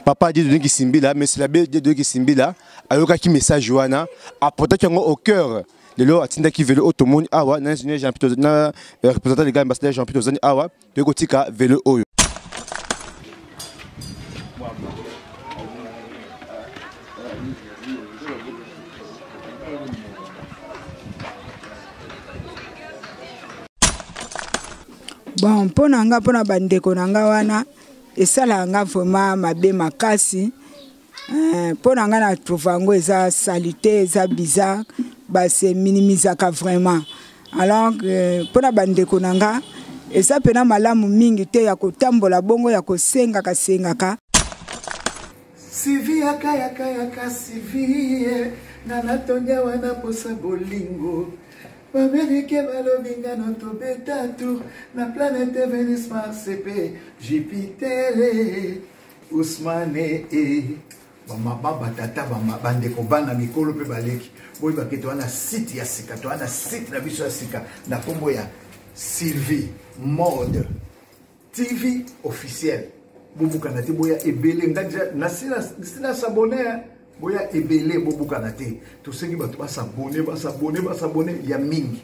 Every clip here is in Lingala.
Papa Dieudonné Kisimbila, monsieur l'abbé Dieudonné Kisimbila, ayokaki message wana, apportaki yango au cœur. Lelo atindaki velo oyo tomoni awa na ingénieur Jean Pito na euh, représentant légal ambassadeur Jean Pito Zani awa, toyei kotika velo oyo. Bon, mpo na nga mpo na bandeko na nga wana esalaka nga vraiment mabe makasi eh, mpo na nga na trouve yango eza salite eza bizarre base minimisaka vraiment alors euh, mpo na bandeko na nga eza mpena malamu mingi te ya kotambola bongo ya kosengaka sengaka Sivi yaka yaka yaka sivi nga natondi awa na posa bolingo B'Americain balobi nga no tobeta tour na planète Venus Mars pe Jupiter Ousmane e bamama batata bandeko bana mikolo mpe baleki boyebake toa na site ya sika toa na site na biso ya sika na nkombo ya sylvie mode tv officiel bobukana te boya ebele nga deja nasi na s'abonne boya ebele bobukana te tosengi bato basabone basabone basabone ya mingi.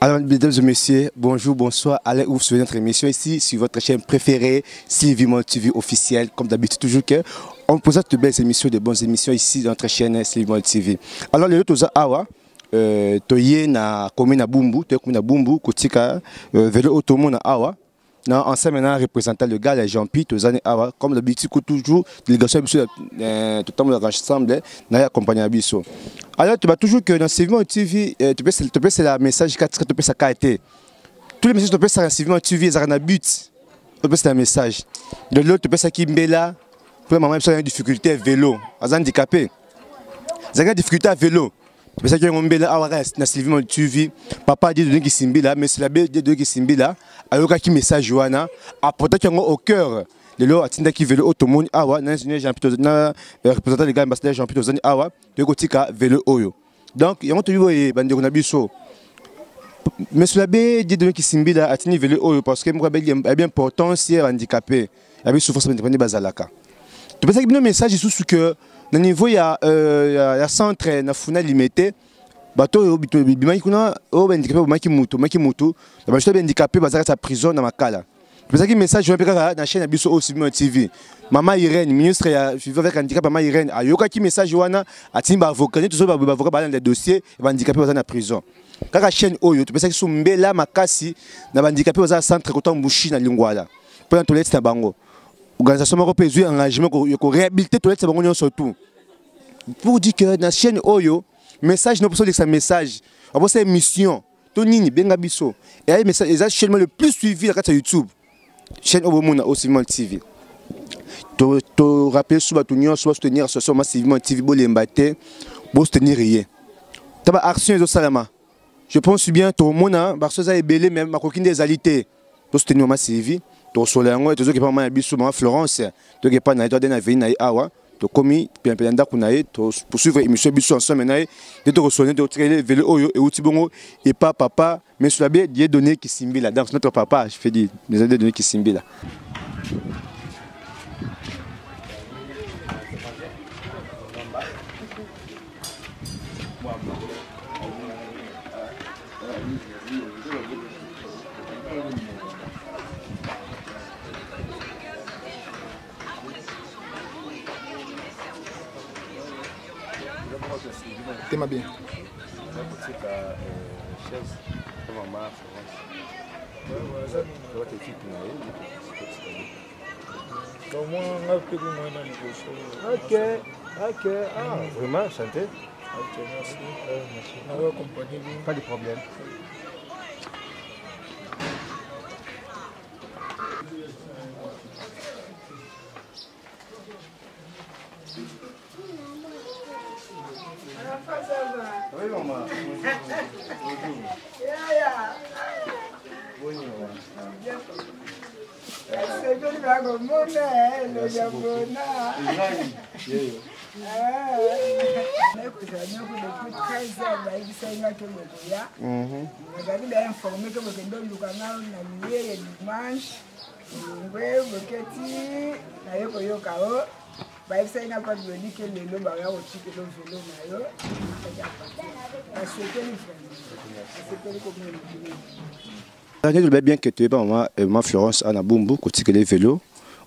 Alors, mesdames et messieurs, bonjour, bonsoir. Allez, vous suivez notre émission ici sur votre chaîne préférée, Sylvie Monde TV officielle. Comme d'habitude, toujours que on présente de belles émissions, de bonnes émissions ici dans notre chaîne Sylvie Monde TV. Alors, les autres, awa, euh, toye na commune na Bumbu, toye commune na Bumbu, kotika euh, vélo automona awa. Na ensemble na représentant le gars Jean-Pi tozani awa comme d'habitude toujours délégation biso euh, totambolaka ensemble na ye accompagner biso. Alors tu vas toujours que dans Sylvie TV euh, tu peux tu peux c'est la message 4 tu peux ça te. Tous les messages tu peux ça Sylvie TV ezalaka na but. Tu peux c'est un message. De l'autre tu peux ça kimbela pour maman biso na difficulté vélo, aza handicapé. Ezalaka difficulté à vélo. Topesaki yango mbela awa kaka na Sylvie Monde TV. Papa Dieudonné Kisimbila, monsieur l'abbé Dieudonné Kisimbila, ayokaki message wana, apportaki yango au cœur. Lelo atindaki vélo oyo tomoni awa na ingénieur Jean Pito na euh, représentant légal ambassadeur Jean Pito Zani awa, toyei kotika vélo oyo. Donc yango toyebi boye bandeko na biso. Monsieur l'abbé Dieudonné Kisimbila atindi vélo oyo parce que moko ayebi importance ya handicapé, ayebi souffrance ya handicapé bazalaka. Topesaki bino message lisusu que na niveau ya, euh, ya, ya centre na Funa Limete bato oyo bimaki kuna oyo bahandicapé bomaki moto bomaki moto na bato bahandicapé bazalaki na prison na Makala. Topesaki message wana mpe kaka na chaîne na biso oyo Sylvie TV. Mama Irène, ministre ya vivre avec handicap, Mama Irène ayokaki message wana atindi ba avocat neti tozo ba avocat balanda dossier ya bahandicapé baza na prison. Kaka chaîne oyo topesaki so mbela makasi na bahandicapé baza na centre kota Mbushi na Lingwala mpo na toilette na bango. Organisation moko mpe ezwi engagement ya koréhabiliter toilette na bango nyonso tout. Pour dire que na chaîne oyo message no poso lekisa message abosa émission to nini benga biso eya message eza chaîne le plus suivi na kati ya YouTube chaîne oyo bomona oyo Sylvie TV. To to rappeler sous bato nyonso ba soutenir association ma Sylvie TV bolemba te bo soutenir ye. Ta ba action ezosalama. Je pense bien tomona ba action eza ebele mais makoki nde ezali te. To soutenir ma Sylvie tokosola yango tozoki pa mama ya biso mama Florence toki pa na ye to adena veni na ye awa tokomi penepene ya ndako na ye to poursuivre émission biso ensemble na ye nde tokosola nde totikali velo oyo euti bongo epa papa monsieur l'abbé Dieudonné Kisimbila. Donc notre papa, je fais dire, monsieur Dieudonné Kisimbila. Tema bien. Ok, ok, ah, vraiment, chanter. Ok, merci. Merci. Pas de problème. Papa, ça va? Oui, maman. Bonjour. Yaya. Bonjour, maman. Bien, papa. Nasepeli bakomona elongi ya bona. Nakozala noko depuis 13 heures, bayebisaki nga ke bokoya. Nazali bainforme ke bokende oluka nga na liyeye dimanche ngwe boketi naye koyoka o bayebisaki nga mpa bilodi ke lelo baya kotikela velo na yo. Nasepeli vraiment, nasepeli komona bino. Toloba bien que toyeba mama, mama Florence ana Bumbu kotikela vélo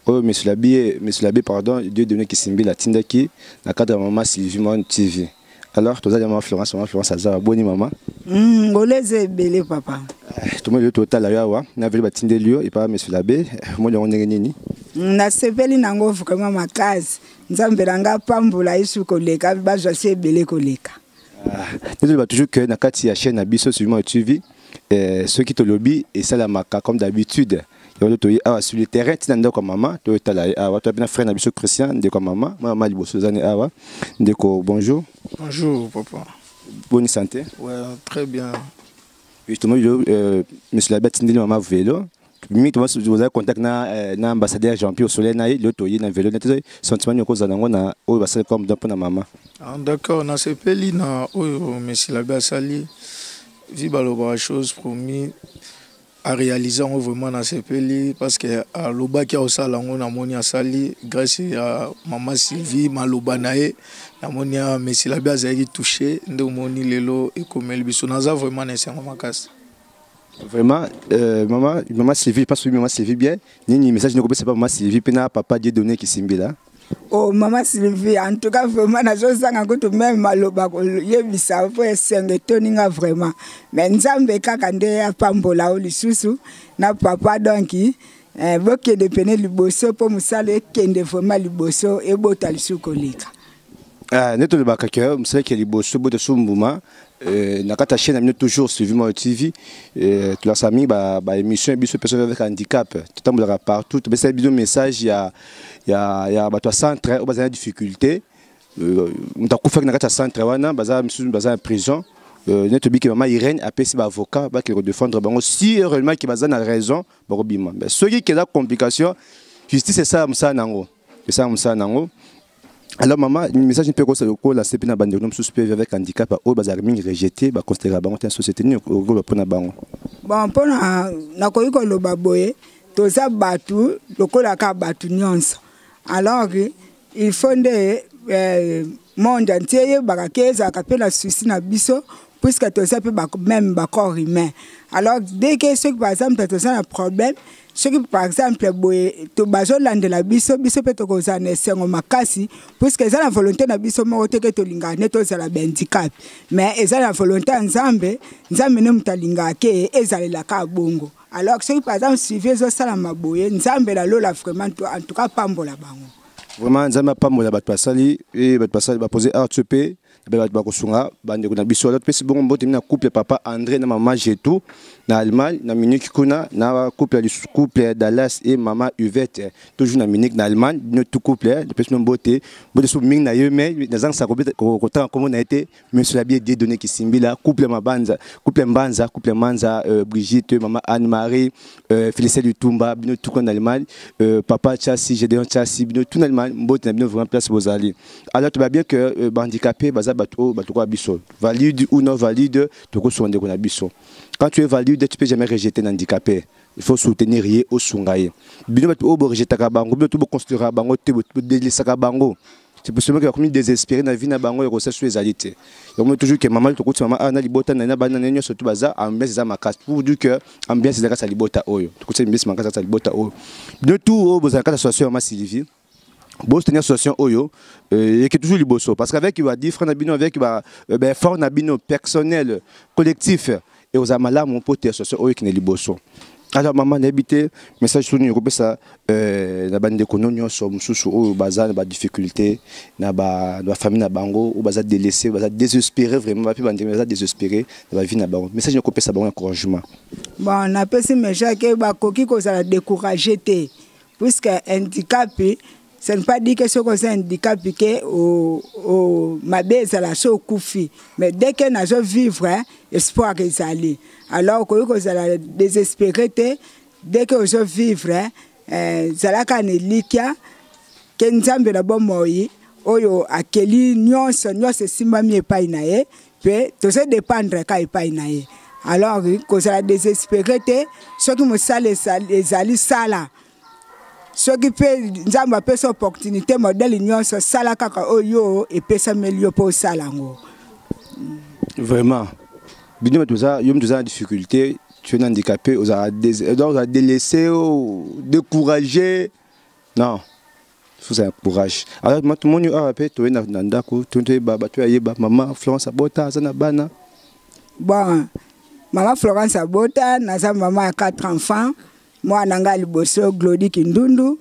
oyo monsieur l'abbé, monsieur l'abbé, pardon, Dieudonné Kisimbila atindaki na cadre ya mama Sylvie Mon TV. Alors tozali mama Florence. Mama Florence aza boni, mama? Ngolo eza ebele, papa. Tomoni lelo totala yo awa na vélo batindeli yo epa monsieur l'abbé. Omoni yango ndenge nini? Nasepeli nango vraiment makasi. Nzambe na nga apambola yesu koleka, bazwa si ebele koleka. Toloba toujours que na kati ya chaîne na biso Sylvie Mon TV, soki tolobi esalamaka. Comme d'habitude, yango toye awa sur le terrain, ntina ndeko ya mama toyotala ye awa. Toyabi na frère na biso Christian, ndeko ya mama, mwana mama liboso ozani awa. Ndeko, bonjour. Bonjour, papa. Bonne santé? Ouais, très bien. Justement, monsieur l'abbé atindeli mama vélo mingi. Tozali contact na ambassadeur Jean-Pierre Soleil na ye. Lelo toye na vélo. Nete sentiment nini okozala nango na oyo basali comme don mpona mama? Ah, d'accord, nasepeli na oyo monsieur l'abbé asali. Vi balobaka chose promis aréalise yango. Vraiment nasepeli parce que alobaki akosala yango, namoni asali grâce ya mama Sylvie. Maloba na ye, namoni ya monsieur l'abbé azalaki touché, nde omoni lelo ekomeli biso. Naza vraiment na esengo makasi. Vraiment, maman, maman Sylvie, pas celui maman Sylvie bien. Nini message noko pesa maman Sylvie pena papa Dieudonné Kisimbila? Oh, mama Sylvie, en tout cas vraiment nazozanga kutu même maloba koyebisa mpo esengo etoni nga vraiment. Mais Nzambe kaka nde apambola o lisusu na papa. Donc bokende pene liboso mpo mosala ekende vraiment liboso, ebota lisusu koleka. Ah, nde tolobaka ke mosala eke liboso, bota so mbuma. Na kati ya chaîne na bino toujours Suivi Moi TV, tolakisaka mingi baémission ba biso personne avec handicap. Totambolaka partout, topesaka bino message ya bato ya centre oyo bazali na difficulté. Moto akufaki na kati ya centre wana, baza misusu baza na prison. Nde tobiki mama Irène apesi baavocat bakende kodefendre bango. Si réellement ke baza na raison, bakobima. Mais soki ke eza complication, justice esala mosala nango, esala mosala nango. Alors mama, message mpe kolancer mpe na bandeko mosusu mpe avec handicap oyo bazalaka mingi rejeté, baconsidéraka bango te na société, nini okoloba mpona bango? Bon, mpona nakoki koloba boye: toza bato lokola kaka bato nyonso. Alors il faut nde monde entier eyebaka ke ezalaka mpe na souci na biso, puisque toza mpe même bacorps humain. Alors dès que soki par exemple toza na problème, soki par exemple boye bazolandela biso, biso mpe tokozala na esengo makasi, puisque eza na volonté na biso moko te ke tolingaka nde tozala bahandicap, mais eza na volonté ya Nzambe. Nzambe nde moto alingaka ke ezalelaka bongo. Alors soki par exemple suivi ezosalama boye, Nzambe na lola vraiment en tout cas pambola bango. Vraiment, Nzambe apambola bato basali e bato basali bapose art mpe bato bakosunga bandeko na biso. Alors topesi bongo mbote na couple papa André na mama Jetou na Allemagne, na Munich kuna, na couple couple Dallas et mama Yvette, toujours na Munich, na Allemagne. Bino tout couple, topesi bino mbote, mbote so mingi na ye. Me nazangisa kotanga nkombo na ye te, monsieur l'abbé Dieudonné Kisimbila, couple Mabanza, couple Mbanza, couple Manza, Brigitte, mama Anne-Marie, Félicien Lutumba, bino tout en Allemagne, papa Chassi, Gédéon Chassi, bino tout en Allemagne, mbote na bino vraiment place bozali. Alors tu vas bien que handicapé baza bato, bato kwa biso, valide ou non valide, tokosunga ndeko na biso. Quand tu es valide, tu peux jamais rejeter un handicapé. Il faut soutenir ye, osunga ye. Bino bato oyo borejetaka bango, bino to boconsidéraka bango te, bodelisaka bango, c'est pour cela que bakomi désespéré na vie na bango ya kosala so ezali te. Yango toujours que mama tokoti mama na libota na bana na nyonso to baza, ambiance eza makasi. Pour dire que ambiance eza kati ya libota oyo, tokoti ambiance makasi kati ya libota oyo. Bino tout oyo bozala kati ya association ya mama Sylvie, bosoutenir association oyo eke toujours liboso, parce qu'avec ba 10 francs na bino, avec ba effort na bino personnel, collectif, ekozala malamu mpo te association oyo ekende liboso. Alors mama, nayebi te message so nini okopesa na bandeko no nyonso mosusu oyo baza na badifficulté na bafamille na bango, oyo baza délaissé, baza désespéré vraiment, bape bandeko baza désespéré na bavie na bango. Message nini okopesa bango, encouragement? Bon, napesi message ke bakoki kozala découragé te, puisque handicap Ce n'est pas dit que soki oza handicap ke mabe ezala so okufi, mais dès que nazo vivre, espoir ezali. Alors okoki kozala désespéré te. Dès que ozo vivre, zalaka na elikya ke Nzambe na bomoi oyo akeli nyonso, nyonso esimbami epai na ye, mpe tozo dépendre ka epai na ye. Alors kozala désespéré te. Soki mosala ezali, sala. Soki mpe Nzambe apesa opportunité, modèle nyonso, sala kaka oyo epesameli yo mpo osala yango. Vraiment, bino bato oza yo moto oza na difficulté, tu es handicapé, ozala donc ozala délaissé ou découragé, non, faut un courage. Alors tomoni awa mpe toye na ndako, toyeba bato ayeba mama Florence abota, aza na bana. Bon, mama Florence abota, naza mama ya quatre enfants. Mwana ngai liboso, Glodi Kindundu.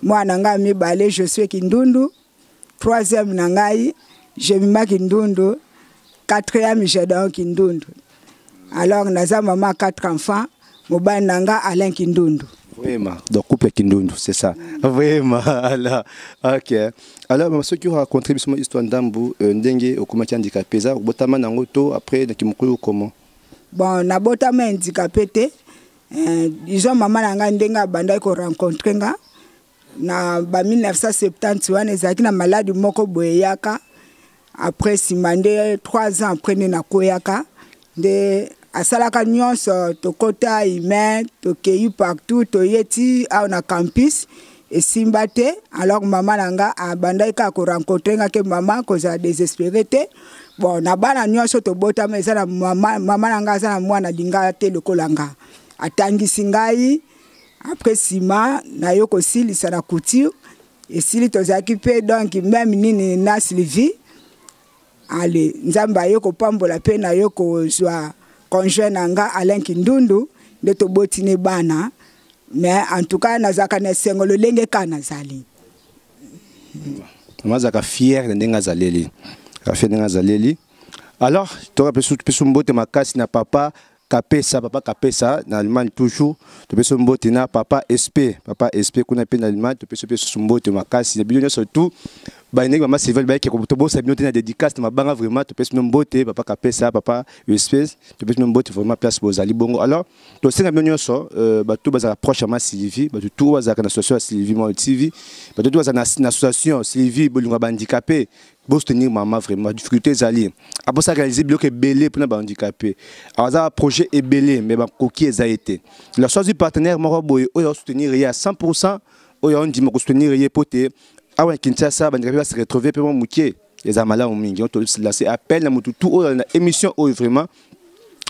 Mwana ngai mibale, Josue Kindundu. Troisième na ngai, Jemima Kindundu. Quatrième, Jedon Kindundu. Alors naza mama ya quatre enfants. Mobali na nga, Alain Kindundu. Vraiment, donc couple Kindundu, c'est ça. Vraiment, alors, ok. Alors, ceux qui ont raconté biso histoire ndambu, ndenge okomaki handicapé, ça, obotama nango to après na kimokolo, comment? Bon, nabotama handicapé te. Disons mama na ngai, ndenge abandaki korencontrer nga na ba 1970 wana, ezalaki na maladi moko boye eyaka. Après, nsima nde 3 ans après nde nakweyaka. Nde asalaka nyonso, tokota humain, tokei partout, toye ti awa na campus, esimba te. Alors mama na nga abandaki kaka korencontrer nga ke mama, kozala désespéré te. Bon, na bana nyonso tobotama, eza na mama, mama na nga aza na mwana alinga te lokola nga. Atangisi ngai. Après, nsima nayo kosilisa na couture, esili, tozalaki mpe donc même nini na Sylvie. Ale, Nzambe aye kopambola mpe naye kozwa conjoint na nga, Alain Kindundu, nde tobotini bana. Mais en tout cas, nazalaka na esengo lolenge kaka nazali. Mama azalaka fier na ndenge azaleli, azalaka fier ndenge azaleli. Alors toka pesu mbote makasi na papa Kapesa, papa Kapesa na Allemagne toujours. Topesi mbote na papa SP, papa SP kuna mpe na Allemagne. Topesi mpe susu mbote makasi na bino nyonso tout bandenge mama Sylvain bayeke tobosa bino te na dédicace na mabanga. Vraiment, topesi bino mbote, papa Kapesa, papa SP, topesi bino mbote vraiment place bozali bongo. Alors tosenga bino nyonso, bato bazalaka proche ya ma Sylvie, bato tout bazalaka na association ya Sylvie Mode TV, bato tout bazalaka na association Sylvie Bolingo ya bahandicapé, bosoutenir mama. Vraiment, difficulté ezali, aposa réaliser biloko ebele mpona bahandicapé, aza projet ebele, mais bakoki eza ye te. La soit partenaire moko boye oyo asoutenir ye à 100, oyo aondima kosoutenir ye po te awa na Kinshasa bahandicapé base retrouver mpe mwa moke, eza malamu mingi. Tolance appel na motu tout oyo na émission oyo vraiment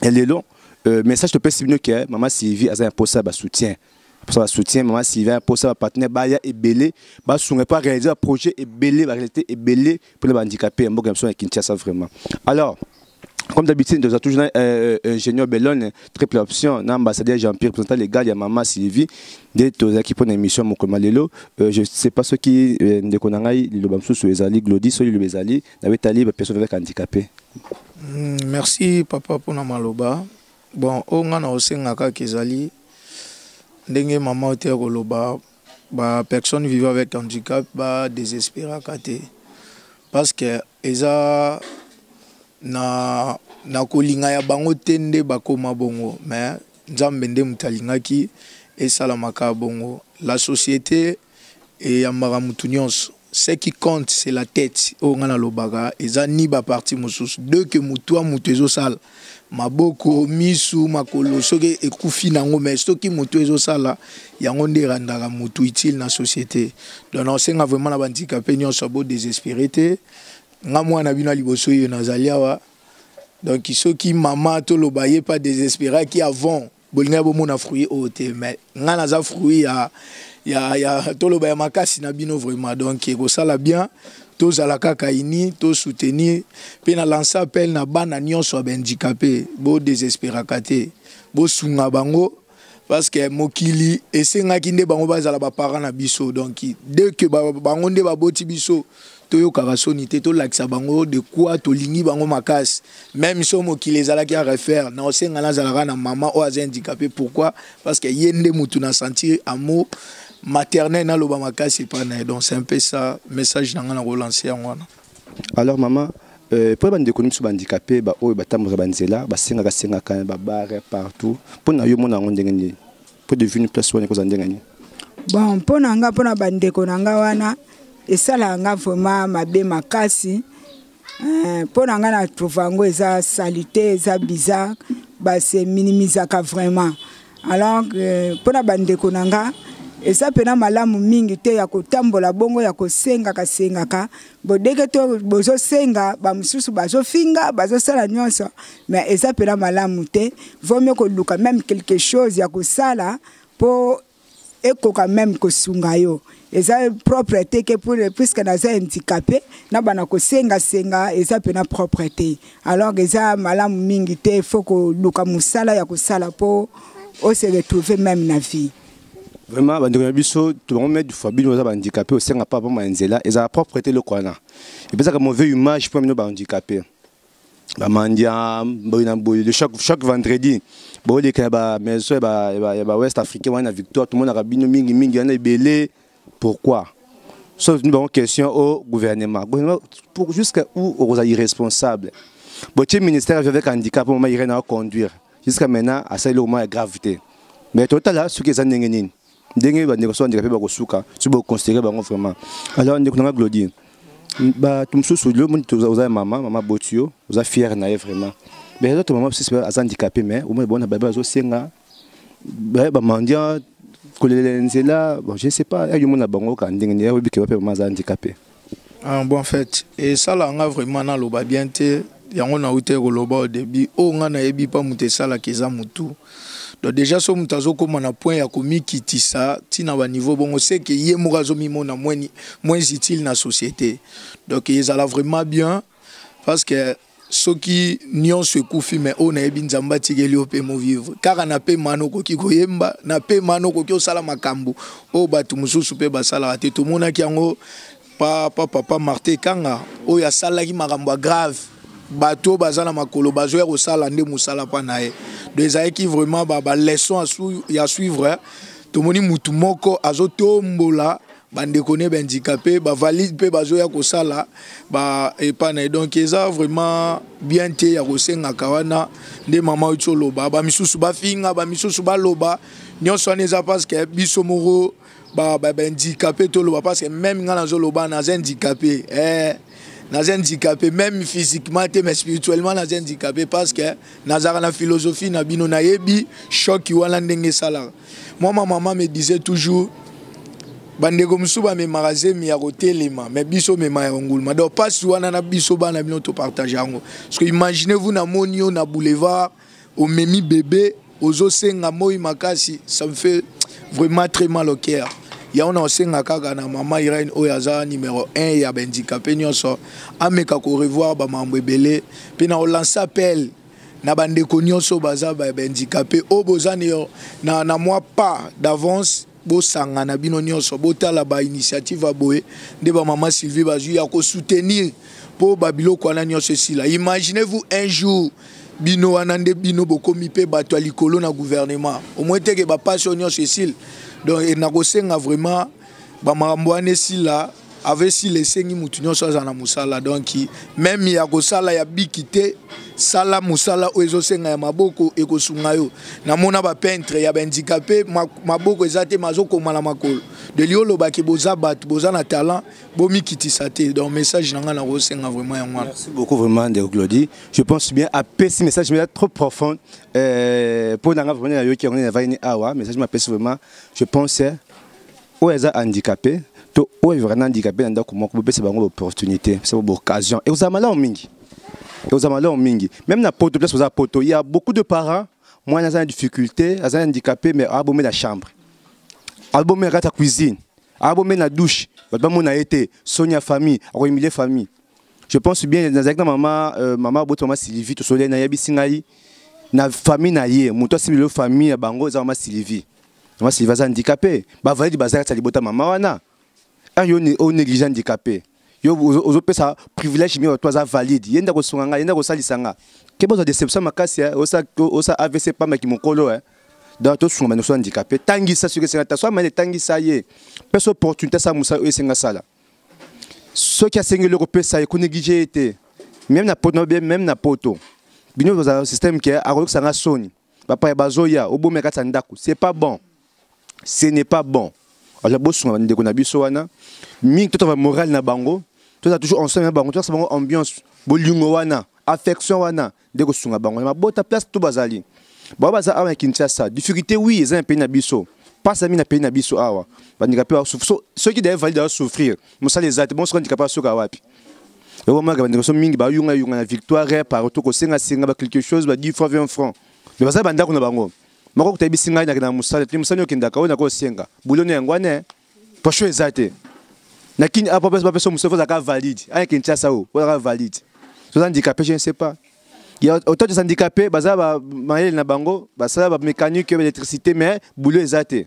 lelo, message topesi bino ke mama Sylvie aza na mposa basoutien, mposa basoutien. Mama Sylvie mposa bapartenaire baya ebele, basunga mpo aréaliser baprojet ebele, baréalité ebele mpona bahandicapé ya mboka na biso ya Kinshasa vraiment. Alors, comme d'habitude, nous avons toujours ingénieur Bellone, triple option, ambassadeur Jean-Pierre, représentant légal, il y a maman Sylvie, de tozaki pour une émission mokolo lelo. Je sais pas ce qui ndeko na ngai liloba mosusu ezali, Glody, soki liloba ezali, na betali ba personne avec handicapé. Merci papa mpona maloba. Bon, oyo nga na osenga kaka ezali ndenge mama oyo te ya koloba, bapersonne vivant avec handicap badésespéraka te, parce que eza na kolinga ya bango te nde bakóma bongo, mais Nzambe nde moto alingaki esalamaka bongo. La société eyambaka motu nyonso, ce qui compte, c'est la tête. Oyo ngai nalobaka eza ni baparti mosusu de ke motu a motu ezosala maboko, misu, makolo, soki ekufi nango, mais soki motu ezosala, yango nde erandaka motu utile na société. Donc naosenga vraiment na bahandicapé nyonso, bodésespéré te. Nga mwana bino ya liboso oyo nazali awa. Donc soki mama toloba ye pas désespéraki avant, bolingai bomona fruit oyo te. Mais nga naza fruit ya toloba ya makasi na bino vraiment. Donc ekosala bien tozala kaka uni, tosoutenir mpe na lance appel na bana nyonso ya bahandicapé, bodésespéraka te, bosunga bango, parce que mokili esengaki nde bango bazala baparent na biso. Donc dès que bango nde baboti biso, toyokaka soni te, tolakisa bango de quoi tolingi bango makasi. Même so mokili ezalaki ya refaire, na osenga nazalaka na mama oyo aza handicapé. Pourquoi? Parce que ye nde motu na sentir amour. maternel naloba makasi epai na ye. Donc c'est un peu ça message na ngai na kolancer yango wana. Alors mama, mpo bandeko nyonso bahandicapé baoyo batambolaka banzela, basengaka sengaka babare partout, mpo na yo mona yango ndenge nini? Mpo de vue place wana ekozala ndenge nini? Bon, mpo na nga, mpo na bandeko na nga wana, esalaka nga vraiment mabe makasi. Mpo na nga na trouve yango eza saleté, eza bizarre, base minimisaka vraiment. Alors mpo na bandeko na nga, eza mpena malamu mingi te ya kotambola bongo, ya kosengaka sengaka bodeke to bozosenga, bamosusu bazofinga, bazosala nyonso, mais eza mpena malamu te. Vaut mieux koluka même quelque chose ya kosala mpo ekoka même kosunga yo. Eza propre te ke pour puisque naza handicapé, na bana kosengasenga, eza mpena propre te. Alors eza malamu mingi te, faut koluka mosala ya kosala mpo ose retrouver même na vie. Vraiment, bandeko na biso, tobango du fois bino oza bahandicapé, osenga pa pamba ya nzela, ezala propre te. Eloko wana epesaka mauvais image mpo bino bahandicapé, bamandia boye na boye. Chaque vendredi booleka ya bamaison ya bawest africain wana na Victoire, tomonaka bino mingimingi wana ebele. Pourquoi? So nous avons question au gouvernement. Gouvernement, pour jusqu'à où okozala irresponsable? Botie ministère avec handicap, mama Irene aconduire jusqu'à maintenant, asali eloko moko ya gravité. Mais totala soki eza ndenge nini, ndenge bandeko so handicapé bakosuka soki boconsidérer bango vraiment. Alors ndeko nanga Glodie, bato mosusu lelo moni oza mama, mama boti yo, oza fière na ye vraiment. Mais eza to mama mosusu aza handicapé, mais omoni bona babe bazosenga, bamandia, kolelela nzela. Bon, je sais pas, ayo mona bango ka ndenge nini, oyebi ke bape mama aza handicapé. Ah, bon, en fait esalaka nga vraiment naloba bien te. Yango nauti koloba au début, oyo nga nayebi mpa moto esalaka eza motu. Donc déjà so moto azokóma na point ya komikitisa ntina baniveau bongo, c'est que ye moko azomimona moins utile na société. Donc ezala vraiment bien, parce que soki nyonso ekufi, mais oyo nayebi, Nzambe atikeli yo mpe movivre kaka na mpe mana, okoki koyemba na mpe mana, okoki osala makambo oyo bato mosusu mpe basalaka te. Tomonaki yango pa papa Martin Kanga oyo asalaki makambo ya grave, bato oyo baza na makolo bazoya kosala nde mosala mpa na ye. Donc ezalaki vraiment baleçon ya suivre. Tomoni mutu moko azotombola bandeko ne bahandicapé, bavalide mpe bazoya kosala epa na ye. Donc eza vraiment bien te ya kosengaka wana nde mama oyo ti oloba, bamisusu bafinga, bamisusu baloba, nyonso wana eza parce que biso moko bahandicapé toloba, parce que même ngai nazoloba, naza handicapé, naza handicapé même physiquement te, mais spirituellement naza handicapé, parce que nazalaka na philosophie na bino, nayebi choc wana ndenge esalaka. Moi, ma maman me disait toujours: bandeko mosusu bamemaka zemi ya kotelema, mais biso mema ya nguluma. Donc mpasi wana na biso bana bino topartage yango. Parce que imaginez vous, namoni yo na boulevard, omemi bébé, ozosenga moi makasi, ça me fait vraiment très mal au cœur. Yango na osenga kaka na mama Irene oyo aza numéro 1 ya bahandicapé nyonso, ameka korevoir bamambo ebele. Mpe na olance appel na bandeko nyonso baza bahandicapé oyo boza na mwa pas d'avance, bosangana bino nyonso, botala bainitiative ya boye nde bamama Sylvie bazwi ya kosoutenir mpo babiloko wana nyonso esila. Imaginez vous un jour bino wana nde bino bokomi mpe bato ya likolo na gouvernement, omoi teke bapasi oyo nyonso esila. Donc nakosenga vraiment bamakambo wana esila. Ave esila, esengi mutu nyonso aza na mosala. Donc même ya kosala ya biki te, sala mosala oyo ezosenga ya maboko, ekosunga yo. Namona bapeintre ya bahandicapé, maboko eza te, mazokoma na makolo de li. Olobaki boza bato, boza na talent, bomikitisa te. Donc message na ngai nakosenga vraiment yango wana. Merci beaucoup vraiment, ndeko Claudie. Je pense bien apesi message mais trop profond mpo na nga vraiment nayoki yango navandi awa. Message mapesi vraiment, je pense oyo eza handicapé to oyo vraiment handicapé na ndako moko, bopesa bango baopportunité, pesa bango baoccasion, ekozala malamu mingi, ekozala malamu mingi. Même na poto, place oza poto, il y a beaucoup de parents, mwana aza na difficulté, aza handicapé, mais abomé na chambre, abomé na kati ya cuisine, abomé na douche, bato bamona ye te, soni ya famille, akohumilie famille. Je pense bien nazalaki na mama aboti mama Sylvie, tosoli, nayebisi ngai na famille na ye, moto asimbeli famille ya bango eza mama Sylvie. Mama Sylvie aza handicapé, bavalide baza kati ya libota mama wana. Ere yo onéglige handicapé, yo ozopesa privilège mingi bato aza valide, ye nde akosunga nga, ye nde akosalisa nga, ke bozwa déception makasi, osa AVC pambaki mokolo. Donc tosunga bandeko so handicapé, tangisa soki esenga ta so amani, etangisa ye, pesa opportunité asala mosala oyo esenga asala. Soki asengi eloko, pesa ye, konéglige ye te. Même na poto, même na poto, bino bozala système ke akoyokisanga soni, bapaya bazoya, obomi kati ya ndako, c'est pas bon, ce n'est pas bon. Alors bosunga bandeko na biso wana mingi, totova moral na bango, toza toujours ensemble na bango, tozasa bango ambiance, bolingo wana, affection wana nde kosunga bango na mabota place to bazali. Bao baza awa na Kinshasa, difficulté, oui, eza na pays na biso, mpasi mingi na pays na biso awa. Bandika mpe soki daye valide asouffrir, mosala eza te. Bon, soki handicapé asuka wapi? Okomaka bandeko so mingi bayungayunga na Victoire partout, kosengasenga ba quelque chose, ba 10 francs, 20 francs, mais baza bandako na bango moko. Kotayebisi ngai nakenda na mosala te, mosala okendaka oyo nakosenga buloni yango wana, pocho eza te. Na kini apo bapesa mosala, ozalaka valide. Aya Kinshasa oyo ozalaka valide, soza handicapé, je ne sais pas. Ya autant des handicapés baza ba mayele na bango, basala ba mécanique, ba électricité, mais boulot eza te.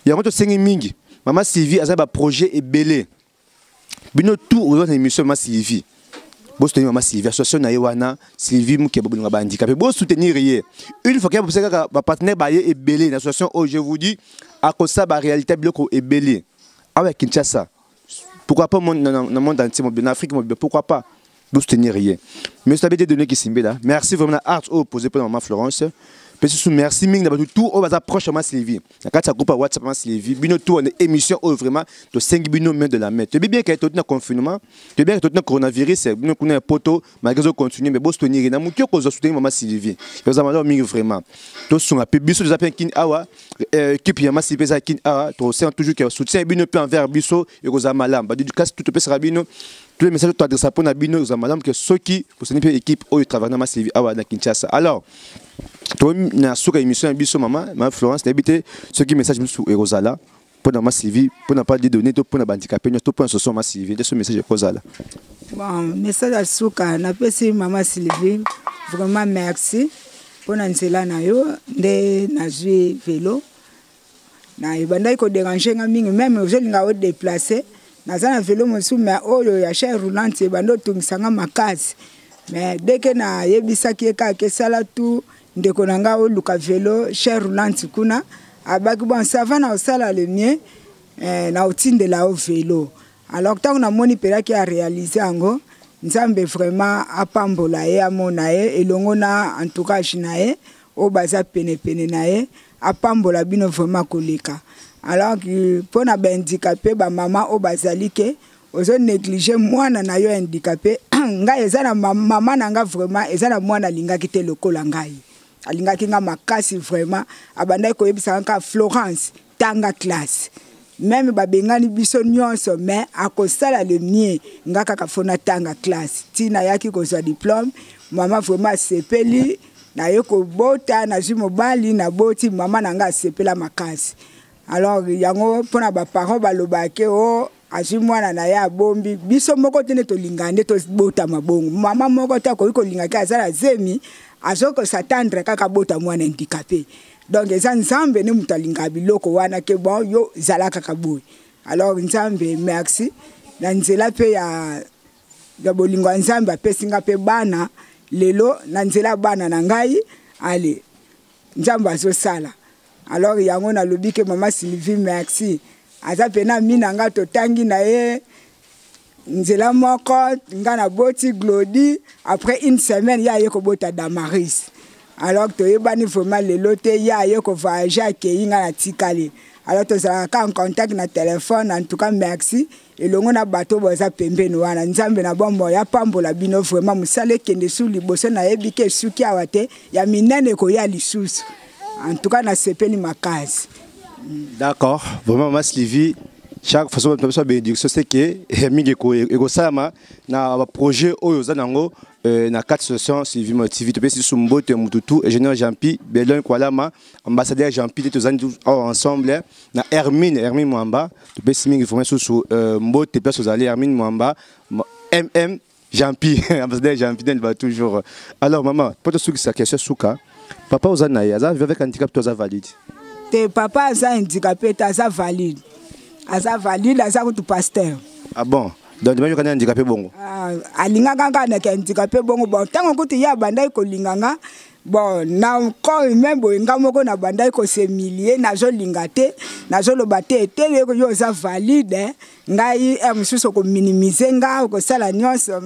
Yango tosengi mingi, mama Sylvie aza ba projet ebele. Bino tout oza na émission mama Sylvie, bosoutenir mama Sylvie, association na ye wana Sylvie Moke, bolinga bahandicapé, bosoutenir ye. Une fois ke kaka bapartenaire baye ebele na association oyo, je vous dis, akosala baréalité, biloko ebele awa ya Kinshasa, pourquoi pas na monde entier mobile, na Afrique mobile, pourquoi pas. Bosoutenir ye. Mais soki te donné Kisimbela, merci vraiment na art oyo posé mpona mama Florence. Mpe susu merci mingi na bato tout oyo baza proche ya mama Sylvie na kati ya groupe ya WhatsApp mama Sylvie. Bino tout wana émission oyo, vraiment tosengi bino main de la main. Toyebi bien ke toti na confinement, toyebi bien ke toti na coronavirus. Bino kuna ya poto, malgré ezocontinue, mais bosoutenir na moki okozwa, soutenir mama Sylvie, eza malamu mingi vraiment. Tosunga mpe biso toza mpe kini awa, équipe ya mama Sylvie eza kini awa. Tosenga toujours ke soutien bino mpe envers biso ekozala malamu. Badédicace tout topesaka bino, tous les messages toadressa mpona bino, ekozala malamu ke soki bosani mpe équipe oyo travaille na mama Sylvie awa na Kinshasa. Alors to na suka émission ya biso, mama Florence, nayebi te soki message mosusu ekozala mpona mama Sylvie, mpona pas donné to mpona bahandicapé nyonso to mpona soso mama Sylvie nde so message ekozala. Bon, message ya suka napesi mama Sylvie, vraiment merci mpona nzela na yo nde nazwi velo. Na ebandaki kodéranger nga mingi, même ozolinga odéplace, naza na velo mosusu, mais oyo ya chaise roulante ebandi otungisa nga makasi. Mais dès que nayebisaki ye kaka esala tu, ndeko na nga oluka velo chaise roulante kuna, abaki: "Bon, ça va, na osala le mien, na otindela yo velo." Alors ntango namoni mpelaki aréalise yango, Nzambe vraiment apambola ye, amona ye elongo na entourage na ye oyo baza penepene na ye, apambola bino vraiment koleka. Alors mpo na bahandicapé, bamama oyo bazali ke ozonéglige mwana na yo handicapé, ngai eza na mama na nga, vraiment eza na mwana alingaki te lokola ngai, alingaki nga makasi vraiment. Abandaki koyebisaka kaka: "Florence, tanga classe." Même babengani biso nyonso, mais akosala le mieux, nga kaka fo natanga classe. Ntina ayaki kozwa diplôme, mama vraiment asepeli. Naye kobota, nazwi mobali, naboti, mama na nga asepela makasi. Alors yango mpona baparent balobaki o azwi mwana na ye abombi, biso moko te nde tolingaka nde tobotama bongo. Mama moko te akoki kolingaki aza na zemi, azokosatendre kaka bota mwana handicapé. Donc eza Nzambe nde moto alingaka biloko wana ke bon, yo zala kaka boye. Alors Nzambe merci na nzela mpe ya bolingo ya Nzambe apesi nga mpe bana lelo, na nzela ya bana na ngai. Ale Nzambe azosala. Alors yango nalobi ke mama Sylvie, merci. Aza mpena mi na nga, totangi na ye nzela moko. Nga naboti Glodi, après une semaine ye aye kobota Damaris. Alors toyebani vraiment lelo te, ye aye kovoyage, akei, nga natikali. Alors tozalaka en contact na téléphone. En tout cas merci elongo na bato baza pembeni wana. Nzambe na bomoi apambola bino vraiment, mosala ekende su liboso. Nayebi ke esuki awa te, ya minene ekoya lisusu. En tout cas nasepeli makasi. D'accord, vraiment mama Sylvie, chaque façon biso bénédiction, c'est que mingi ekosalama na baprojet oyo oza nango na kati association Sylvie Motivi. Topesi lisusu mbote mututu, ingénieur Jean-Pi Belon Kwalama, ambassadeur Jean-Pi te, tozali awa ensemble na Hermine Mwamba. Topesi mingi vraiment susu mbote place ozali, Hermine Mwamba, MM Jean-Pi, ambassadeur Jean-Pi va toujours. Alors maman, po tosukisa question suka, papa oza na ye aza avec handicap to aza valide? Te, papa aza handicapé te, aza valide, aza valide, aza kutu pasteur. Ah bon, donc ndima yokani handicapé bongo? Ah, alingaka kaka nake handicapé bongo. Bon, ntango kutu ye abandaki kolinga nga, Bon, na corps humain boye, nga moko nabandaki kosemilie, nazolinga te, nazoloba te te yo oza valide, ngai mosusu okominimize nga, okosala nyonso.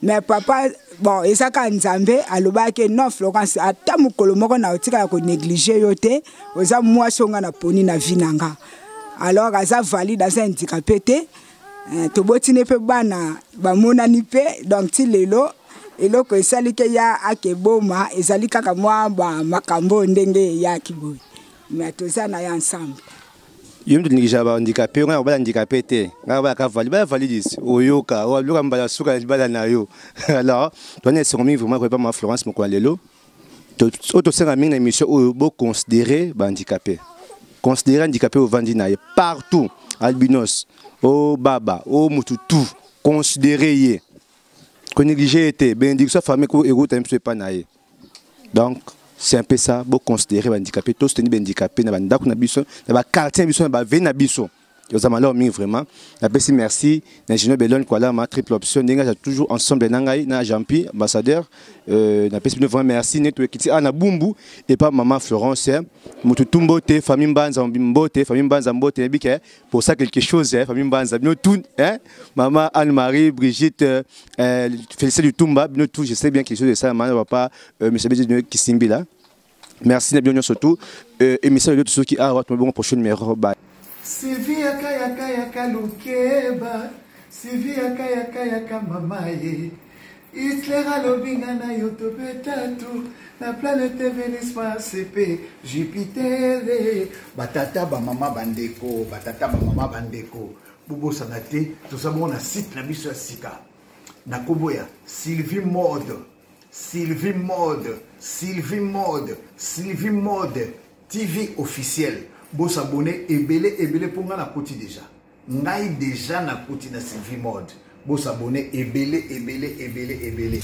Mais papa, bon, eza kaka Nzambe alobaki: "Non, Florence, ata mokolo moko na otikala konéglige yo te, oza mwasi oyo nga na poni na vie na nga." Alors aza valide, aza handicapé te. Tobotini mpe bana bamonani mpe. Donc ti lelo, eloko esali ke ya akeboma ezali kaka mwa makambo ndenge eyaki boye, mais toza na ye ensemble. Yo mutu négliger bahandicapé, ngai kobala handicapé te, ngai kobalaka valide. Bala valide, oyoka oyoka mbala suka libala na yo. Alors towana esengo mingi vraiment koyeba ma Florence mokolo ya lelo. Oyo tosenga mingi na émission oyo, boconsidérer bahandicapé, considérer handicapé ovandi na ye partout, albinos o baba o mutu tout, considérer ye, konégliger ye te. Bénédiction ya famille ekouta biso epa na ye. Donc c'est un peu ça, boconsidérer bahandicapé, tosoutenir bahandicapé na bandako na biso, na baquartier na biso, na baavenue na biso. Oza malheur mingi vraiment. Napesi merci na ingénieur Belone Kwalama, triple option, ndenge aza toujours ensemble na ngai na Jampi ambassadeur. Napesi bino vraiment merci. Nde toekiti awa na Bumbu epa mama Florence motu tu. Mbote famille Mbanza, mbote famille Mbanza, mbote. Nayebi ke pour ça quelque chose, hein, famille Mbanza, bino tout, hein, mama Anne-Marie, Brigitte, Félicien Lutumba, bino tout, je sais bien quelque chose de ça. Mama, papa, monsieur Bédi Kisimbi là, merci na bino nyonso tout. Émission lelo tosoki awa, tomobongo prochain numéro. Bye. Sylvie yaka yaka yaka lukeba, Sylvie yaka yaka yaka mama ye. Hitler alobi nga na yo tobeta tu na planète Vénus, Mars mpe Jupiter. Batata, bamama, bandeko, batata, bamama, bandeko, bobosana te, toza bongo na site na biso ya sika na nkombo ya Sylvie Mode, Sylvie Mode, Sylvie Mode, Sylvie Mode TV officiel. Bosabonner ebele ebele mpo ngai nakoti déjà, ngai déjà nakoti na Sylvie Mode. Bosabonner ebele ebele ebele ebele.